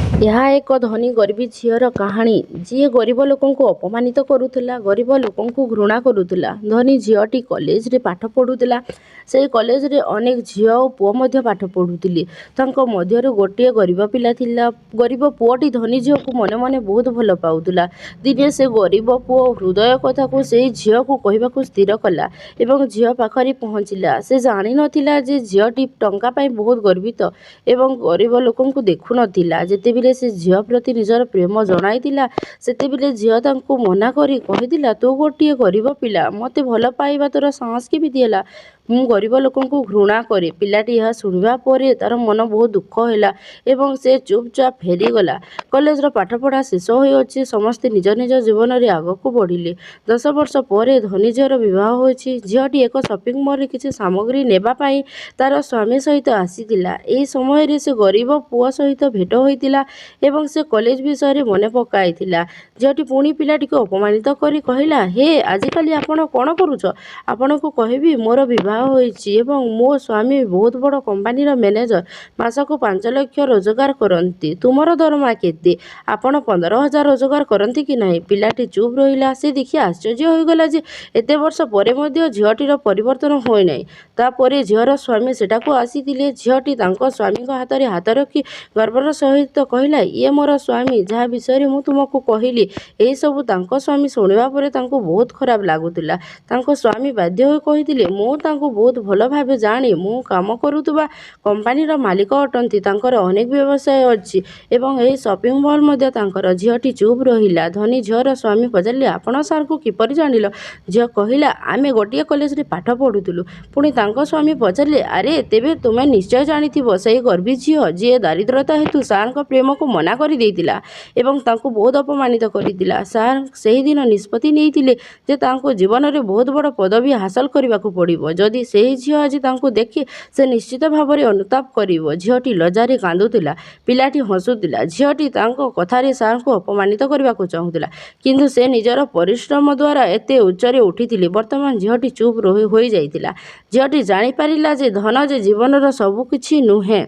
ଏହା ଏକ ଧନୀ ଗରିବୀ ଝିଅର କାହାଣୀ, ଯିଏ ଗରିବ ଲୋକଙ୍କୁ ଅପମାନିତ କରୁଥିଲା, ଗରିବ ଲୋକଙ୍କୁ ଘୃଣା କରୁଥିଲା। ଧନୀ ଝିଅଟି କଲେଜରେ ପାଠ ପଢ଼ୁଥିଲା। ସେହି କଲେଜରେ ଅନେକ ଝିଅ ଓ ପୁଅ ମଧ୍ୟ ପାଠ ପଢ଼ୁଥିଲେ। ତାଙ୍କ ମଧ୍ୟରୁ ଗୋଟିଏ ଗରିବ ପିଲା ଥିଲା। ଗରିବ ପୁଅଟି ଧନୀ ଝିଅକୁ ମନେ ମନେ ବହୁତ ଭଲ ପାଉଥିଲା। ଦିନେ ସେ ଗରିବ ପୁଅ ହୃଦୟ କଥାକୁ ସେହି ଝିଅକୁ କହିବାକୁ ସ୍ଥିର କଲା ଏବଂ ଝିଅ ପାଖରେ ପହଞ୍ଚିଲା। ସେ ଜାଣିନଥିଲା ଯେ ଝିଅଟି ଟଙ୍କା ପାଇଁ ବହୁତ ଗର୍ବିତ ଏବଂ ଗରିବ ଲୋକଙ୍କୁ ଦେଖୁନଥିଲା। ଯେତେବେଳେ ସେ ଝିଅ ପ୍ରତି ନିଜର ପ୍ରେମ ଜଣାଇଥିଲା, ସେତେବେଳେ ଝିଅ ତାଙ୍କୁ ମନା କରି କହିଥିଲା, ତୁ ଗୋଟିଏ ଗରିବ ପିଲା, ମୋତେ ଭଲ ପାଇବା ତୋର ସାହସ କେମିତି ହେଲା? ମୁଁ ଗରିବ ଲୋକଙ୍କୁ ଘୃଣା କରେ। ପିଲାଟି ଏହା ଶୁଣିବା ପରେ ତାର ମନ ବହୁତ ଦୁଃଖ ହେଲା ଏବଂ ସେ ଚୁପଚାପ ଫେରିଗଲା। କଲେଜର ପାଠପଢ଼ା ଶେଷ ହୋଇଅଛି। ସମସ୍ତେ ନିଜ ନିଜ ଜୀବନରେ ଆଗକୁ ବଢ଼ିଲେ। 10 ବର୍ଷ ପରେ ଧନୀ ଝିଅର ବିବାହ ହୋଇଛି। ଝିଅଟି ଏକ ସପିଂ ମଲରେ କିଛି ସାମଗ୍ରୀ ନେବା ପାଇଁ ତାର ସ୍ୱାମୀ ସହିତ ଆସିଥିଲା। ଏହି ସମୟରେ ସେ ଗରିବ ପୁଅ ସହିତ ଭେଟ ହୋଇଥିଲା ଏବଂ ସେ କଲେଜ ବିଷୟରେ ମନେ ପକାଇଥିଲା। ଝିଅଟି ପୁଣି ପିଲାଟିକୁ ଅପମାନିତ କରି କହିଲା, ହେ, ଆଜିକାଲି ଆପଣ କ'ଣ କରୁଛ? ଆପଣଙ୍କୁ କହିବି, ମୋର ବିବାହ ହୋଇଛି ଏବଂ ମୋ ସ୍ୱାମୀ ବହୁତ ବଡ଼ କମ୍ପାନୀର ମ୍ୟାନେଜର, ମାସକୁ 5 ଲକ୍ଷ ରୋଜଗାର କରନ୍ତି। ତୁମର ଦରମା କେତେ? ଆପଣ 15,000 ରୋଜଗାର କରନ୍ତି କି ନାହିଁ? ପିଲାଟି ଚୁପ୍ ରହିଲା। ସେ ଦେଖି ଆଶ୍ଚର୍ଯ୍ୟ ହୋଇଗଲା ଯେ ଏତେ ବର୍ଷ ପରେ ମଧ୍ୟ ଝିଅଟିର ପରିବର୍ତ୍ତନ ହୋଇନାହିଁ। ତାପରେ ଝିଅର ସ୍ୱାମୀ ସେଠାକୁ ଆସିଥିଲେ। ଝିଅଟି ତାଙ୍କ ସ୍ୱାମୀଙ୍କ ହାତରେ ହାତ ରଖି ଗର୍ବର ସହିତ କହିଲା, ଇଏ ମୋର ସ୍ୱାମୀ, ଯାହା ବିଷୟରେ ମୁଁ ତୁମକୁ କହିଲି। ଏହିସବୁ ତାଙ୍କ ସ୍ୱାମୀ ଶୁଣିବା ପରେ ତାଙ୍କୁ ବହୁତ ଖରାପ ଲାଗୁଥିଲା। ତାଙ୍କ ସ୍ୱାମୀ ବାଧ୍ୟ ହୋଇ କହିଥିଲେ, ମୁଁ ତାଙ୍କୁ ବହୁତ ଭଲ ଭାବେ ଜାଣେ। ମୁଁ କାମ କରୁଥିବା କମ୍ପାନୀର ମାଲିକ ଅଟନ୍ତି। ତାଙ୍କର ଅନେକ ବ୍ୟବସାୟ ଅଛି ଏବଂ ଏହି ସପିଂ ମଲ୍ ମଧ୍ୟ ତାଙ୍କର। ଝିଅଟି ଚୁପ୍ ରହିଲା। ଧନୀ ଝିଅର ସ୍ୱାମୀ ପଚାରିଲେ, ଆପଣ ସାର୍ଙ୍କୁ କିପରି ଜାଣିଲ? ଝିଅ କହିଲା, ଆମେ ଗୋଟିଏ କଲେଜରେ ପାଠ ପଢ଼ୁଥିଲୁ। ପୁଣି ତାଙ୍କ ସ୍ୱାମୀ ପଚାରିଲେ, ଆରେ, ତେବେ ତୁମେ ନିଶ୍ଚୟ ଜାଣିଥିବ ସେହି ଗର୍ବୀ ଝିଅ, ଯିଏ ଦାରିଦ୍ରତା ହେତୁ ସାର୍ଙ୍କ ପ୍ରେମକୁ ମନା କରିଦେଇଥିଲା ଏବଂ ତାଙ୍କୁ ବହୁତ ଅପମାନିତ କରିଥିଲା। ସାର୍ ସେହିଦିନ ନିଷ୍ପତ୍ତି ନେଇଥିଲେ ଯେ ତାଙ୍କୁ ଜୀବନରେ ବହୁତ ବଡ଼ ପଦବୀ ହାସଲ କରିବାକୁ ପଡ଼ିବ। ଯଦି ସେହି ଝିଅ ଆଜି ତାଙ୍କୁ ଦେଖେ, ସେ ନିଶ୍ଚିତ ଭାବରେ ଅନୁତାପ କରିବ। ଝିଅଟି ଲଜ୍ଜାରେ କାନ୍ଦୁଥିଲା। ପିଲାଟି ହସୁଥିଲା। ଝିଅଟି ତାଙ୍କ କଥାରେ ସାର୍ଙ୍କୁ ଅପମାନିତ କରିବାକୁ ଚାହୁଁଥିଲା, କିନ୍ତୁ ସେ ନିଜର ପରିଶ୍ରମ ଦ୍ୱାରା ଏତେ ଉଚ୍ଚରେ ଉଠିଥିଲେ। ବର୍ତ୍ତମାନ ଝିଅଟି ଚୁପ୍ ହୋଇଯାଇଥିଲା। ଝିଅଟି ଜାଣିପାରିଲା ଯେ ଧନ ଯେ ଜୀବନର ସବୁକିଛି ନୁହେଁ।